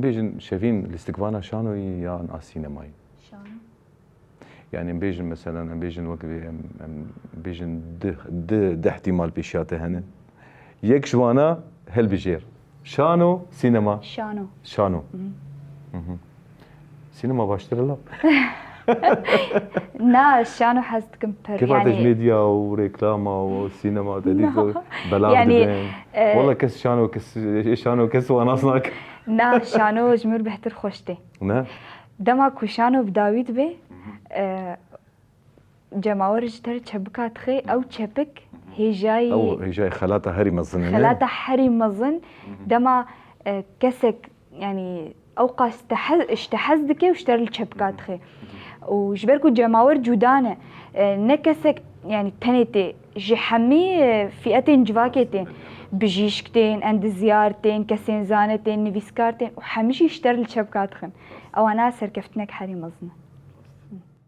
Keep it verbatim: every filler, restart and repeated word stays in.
Bêjin şevîn lîstikvana şanoyî yan a sînemayî? Şano. Yani em bêjin mesela, em bêjin wek vê, em, em bêjin di, di, di ihtimal pêşiya te hene. Yek ji wana hilbijêr. Şano, sînema? Şano. Şano. Hı hı. Sînema baştir e la. Na, şano hez dikim pir. Kêfa te ji Yani, medya û reklama û sînema te dît No. belav Yani, dibin. e, Wala kes şano, kes, şano kes wana nas nake. Na, şano ji mir bêhtir xweş tê. Ne? Dema ku şano bi dawî dibe, e, cemawir ji te re çepika dixe, ew çepik hêjayî, Ew hêjayê xelata herî mezin e, ne? Xelata herî mezin. Dema, e, kesek, yani, ew qas te hez, ji te hez dike û ji te re li çepika dixe. Û ji ber ku cemawir cuda ne, e, ne kesek, yani, tenê tê, ji hemî, e, fiyetên civakê tên, bijîşk tên, endizyar tên, kesên zane tên, nivîskar tên û hemî jî ji te re li çepika dixin. Ewana serkeftinek herî mezin e.